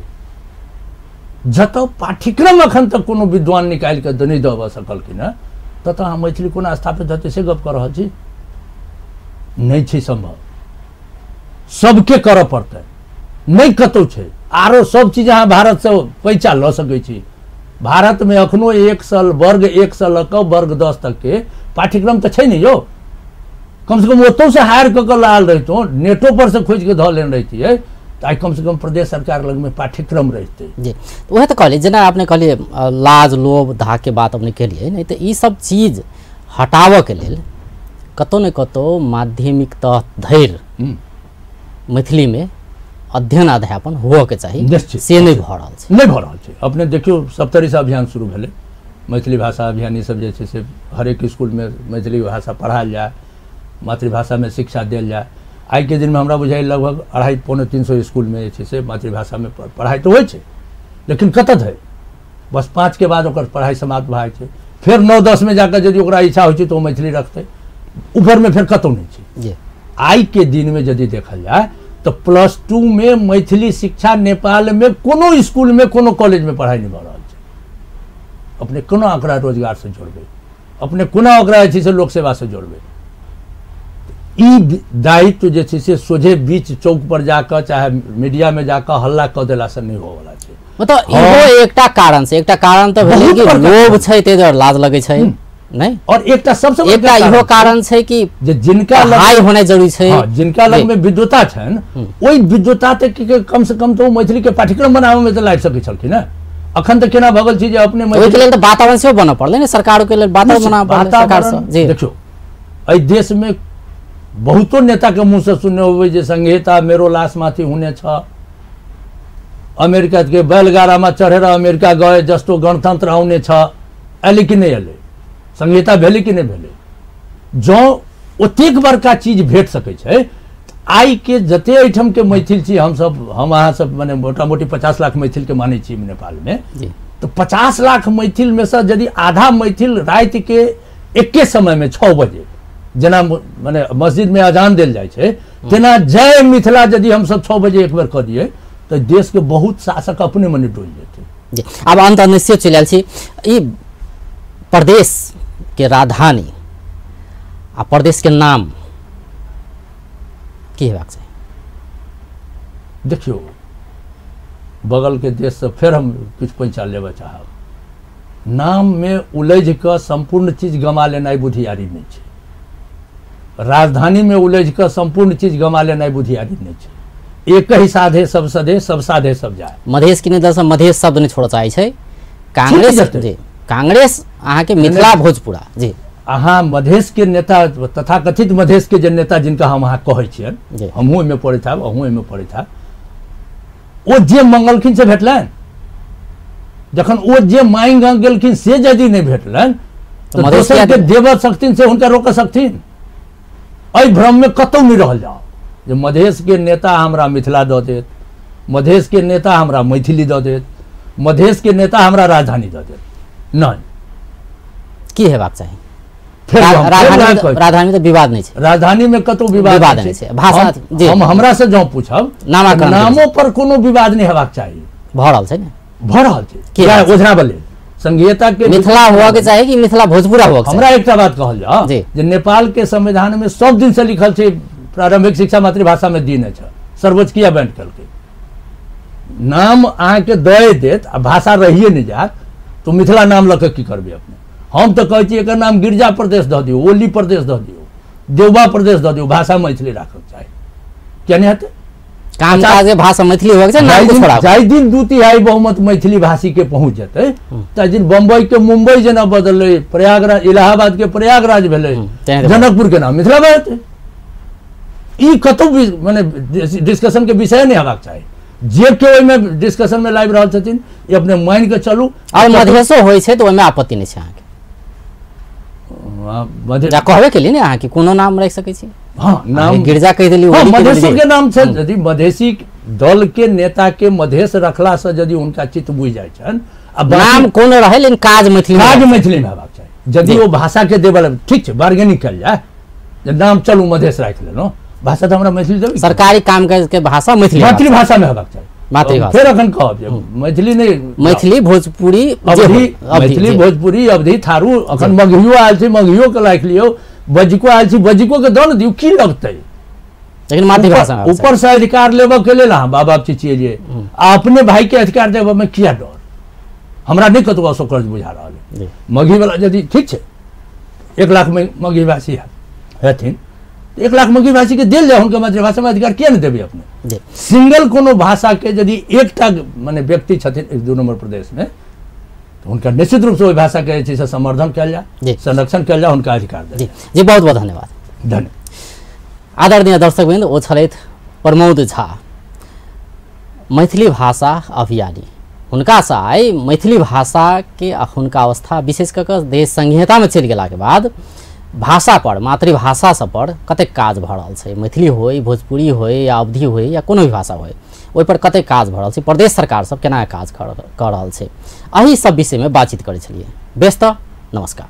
जतऽ पाठ्यक्रम अखन तक कोनो विद्वान निकालि कऽ नहि दऽ सकलखिन हँ ततऽ अहाँ मैथिली कोना स्थापित हेतै से गप कऽ रहल छी, नहि छै सम्भव। सबके करऽ पड़तै, नहि कतहु छै। आरो सब चीज अहाँ भारतसँ पैसा लऽ सकै छी। भारतमे अखनो 1 से वर्ग 1 से लऽ कऽ वर्ग 10 तक के पाठ्यक्रम तऽ छै ने यौ, कमसँ कम ओतहुसँ हायर कऽ कऽ लायल रहितहुँ, नेटो पर से खोजि कऽ धऽ लेने रहितियै तऽ आइ कमसँ कम प्रदेश सरकार लगमे पाठ्यक्रम रहितै जी। वएह तऽ कहलियै जेना अपने कहलियै लाज लोभ धाकके बात अपने केलियै नहि तऽ ई सब चीज हटाबऽके लेल कतहु ने कतहु माध्यमिक तह धरि मैथिलीमे अध्ययन अध्यापन हुअके चाही, से नहि भऽ रहल छै, नहि भऽ रहल छै। अपने देखियौ सप्तरीसँ अभियान शुरू भेलै, मैथिली भाषा अभियान ई सब जे छै से हरेक स्कूलमे मैथिली भाषा पढ़ायल जाय, मातृभाषामे शिक्षा देल जाय। आइके दिनमे हमरा बुझाइए लगभग 250 275 स्कूलमे जे छै से मातृभाषामे पढ़ाइ तऽ होइ छै, लेकिन कतऽ धरि? बस 5 के बाद ओकर पढ़ाइ समाप्त भऽ जाइ छै। फेर 9, 10 मे जाकऽ यदि ओकरा इच्छा होइ छै तऽ ओ मैथिली रखतै, ऊपरमे फेर कतहु नहि छै। आइके दिनमे यदि देखल जाय तऽ +2 मे मैथिली शिक्षा नेपालमे कोनो स्कूलमे कोनो कॉलेजमे पढ़ाइ नहि भऽ रहल छै। अपने कोना ओकरा रोजगारसँ जोड़बै, अपने कोना ओकरा जे छै से लोक सेवासँ जोड़बै? ई दायित्व जे छै से सोझे बीच चौक पर जाकऽ चाहे मीडियामे जाकऽ हल्ला कऽ देलासँ नहि होवला छै। मतलब इहो एकटा कारण छै, एकटा कारण तऽ भेलै कि लोभ छै ताहि दुआरे लाज लगै छै नहि, और एकटा सबसँ एकटा इहो कारण छै कि जे जिनका हाई होनाइ जरूरी छै, जिनका लगमे विद्वता छनि ओहि विद्वता तक कम से कम तऽ ओ मैथिलीके पाठ्यक्रम बनाबऽमे तऽ लागि सकै छलखिन ने। अखन तऽ केना भऽ गेल छै जे अपने ओहिके लेल तऽ वातावरण सेहो बनऽ पड़लै ने, सरकारके लेल वातावरण बनाबऽ पड़लै सरकारसँ। जी देखियौ एहि देशमे बहुतो नेताके मुँहसँ सुनने होबै जे संहिता मेरो लाशमाथि हुनेछ, अमेरिका के बैलगाड़ामा चढ़ेर अमेरिका गए जस्तो गणतन्त्र आउनेछ, अयलै कि नहि अयलै, संहिता भेलै कि नहि भेलै। जँ ओतेक बड़का चीज भेट सकै छै, आइ के जते एहिठामके मैथिल छी हमसब, हम अहाँ सब मने मोटा मोटी 50 लाख मैथिलके मानै छी नेपालमे, तऽ 50 लाख मैथिलमे सँ यदि आधा मैथिल रातिके एके समयमे 6 बजे जेना मने मस्जिदमे अजान देल जाइ छै तेना जय मिथिला यदि हमसब 6 बजे एक बेर कऽ दियै तऽ देशके बहुत शासक अपने मने डोलि जेतै। जी आब अन्त निश्चित चलि आयल छी, ई प्रदेशके राजधानी आ प्रदेशके नाम की हेबाक चाही? देखियौ बगलके देशसँ फेर हम किछु पैंचा लेबऽ चाहब, नाममे उलझि कऽ सम्पूर्ण चीज गमा लेनाइ बुधियारी नहि छै, राजधानीमे उलझि कऽ सम्पूर्ण चीज गमा लेनाइ बुधियारी नहि छै। एक ही साधे सब सधे, सब साधे सब जाए। मधेश के नेता सब मधेश शब्द नहीं छोड़ चाहे छै कांग्रेस, जी कांग्रेस अहाँके मिथिला भोजपुरा। जी अहाँ मधेश के नेता तथाकथित मधेश के जे नेता जिनका हम अहाँ कहै छियनि, हमहूँ ओहिमे पड़ैत हैब अहूँ ओहिमे पड़ैत हैब, ओ जे मंगलखिन से भेटलनि, जखन ओ जे मांगि गेलखिन से यदि नहि भेटलनि तऽ दोसरके देबऽ सकथिन से हुनका रोकऽ सकथिन। एहि भ्रममे कतहु नहि रहल जाउ जे मधेश के नेता हमरा मिथिला दऽ देत, मधेश के नेता हमरा मैथिली दऽ देत, मधेश के नेता हमरा राजधानी दऽ देत, नहि। की हेबाक चाही? राजधानी तऽ विवाद नहि छै, राजधानी में कतौ विवाद नहि छै, भाषा हम हमरा से जँ पूछब नामो पर कोनो विवाद नहि हेबाक चाही। भऽ रहल छै ने, भऽ रहल छै ओझराबऽ लेल संघीयता के मिथिला हुआ के चाही कि मिथिला भोजपुरा हुआ? हमरा एकटा बात कहल जाउ जे नेपाल के संविधान में सब दिन से लिखल छै प्रारंभिक शिक्षा मातृभाषा में देने छै, सर्वोच्च किया बैंड केलकै? नाम अहाँके दए देत आ भाषा रहिए नहि जायत तो मिथिला नाम लऽ कऽ की करबै अपने? हम तऽ कहै छी एकर नाम गिरजा प्रदेश दऽ दियौ, ओली प्रदेश दऽ दियौ, देवबा प्रदेश दऽ दियौ, भाषा मैथिली राखक चाही। किया नहि हेतै? काम काज भाषा मैथिली होबाक चाही, नाम कुछ छोड़ाउ। जाहि दिन 2/3 बहुमत मैथिली भाषी के पहुँच जेतै ताहि दिन बम्बई के मुंबई जेना बदललै, प्रयागराज इलाहाबाद के प्रयागराज भेलै, जनकपुर के नाम मिथिला भऽ जेतै। ई कतौ भी मने डिस्कशन के विषय नहि हेबाक चाही। जे केओ ओहिमे डिस्कशन में लाबि रहल छथिन ई अपने मानि कऽ चलू। आ मधेशो होइ छै तऽ ओहिमे आपत्ति नहि छै अहाँके? कहबे केलियै ने अहाँके कोनो नाम राखि सकै छी। हाँ नाम गिरजा कहि देलियै, हाँ, मधेशो के नाम छै। यदि मधेशी दल के नेता के मधेश रखला से यदि हुनका चित्त बुझि जाइ छनि, आ नाम कोनो रहै लेकिन काज मैथिली, काज मैथिली में हेबाक चाही। यदि ओ भाषा के देबऽ ठीक छै, बार्गेनिंग कयल जाय जे नाम चलू मधेश राखि लेलहुँ, भाषा तऽ हमरा मैथिली देबै, सरकारी काम के भाषा मैथिली, मातृभाषा में हेबाक चाही। मातृभाषा फेर अखन कहब जे मैथिली नहि, मैथिली भोजपुरी अवधी, मैथिली भोजपुरी अवधी थारू, अखन मगहियो आयल छै, मगहियो के राखि लियौ, बज्जिको आयल छै, बज्जिको के दऽ ने दियौ, की लगतै? लेकिन मातृभाषा ऊपर से अधिकार लेबऽ के लेल अहाँ बाप चिचिएलियै, आ अपने भाई के अधिकार देबऽ में किया डर? हमरा नहि कतौ असौकर्य बुझा रहल है। मगही वाला यदि ठीक छै 1 लाख मगही भाषी हेथिन, 1 लाख मगही भाषी के देल जाए, हुनका मातृभाषा में अधिकार किया नहीं देबै अपने? सिंगल कोनो भाषा के यदि एकटा माने व्यक्ति छथिन 1-2 नंबर प्रदेश में तो हुनका निश्चित रूप से ओहि भाषा के जे छै संवर्धन कयल जाए, संरक्षण कयल जाए, हुनका अधिकार देल जाए। जी बहुत बहुत धन्यवाद। धन्यवाद। आदरणीय दर्शकवृंद, ओ छलथि प्रमोद झा, मैथिली भाषा अभियानी। हुनकासँ आइ मैथिली भाषाके हुनका अवस्था विशेष कऽ कऽ देश संघीयतामे चलि गेलाके बाद भाषा पर, मातृभाषा सब पर कतेक काज भऽ रहल छै, मैथिली होय, भोजपुरी होय या अवधी होय या कोनो भी भाषा होय, ओहि पर कतेक काज भऽ रहल छै, प्रदेश सरकार सब केना काज कऽ रहल छै, एहि सब विषयमे बातचीत करै छलियै। बेस तऽ नमस्कार।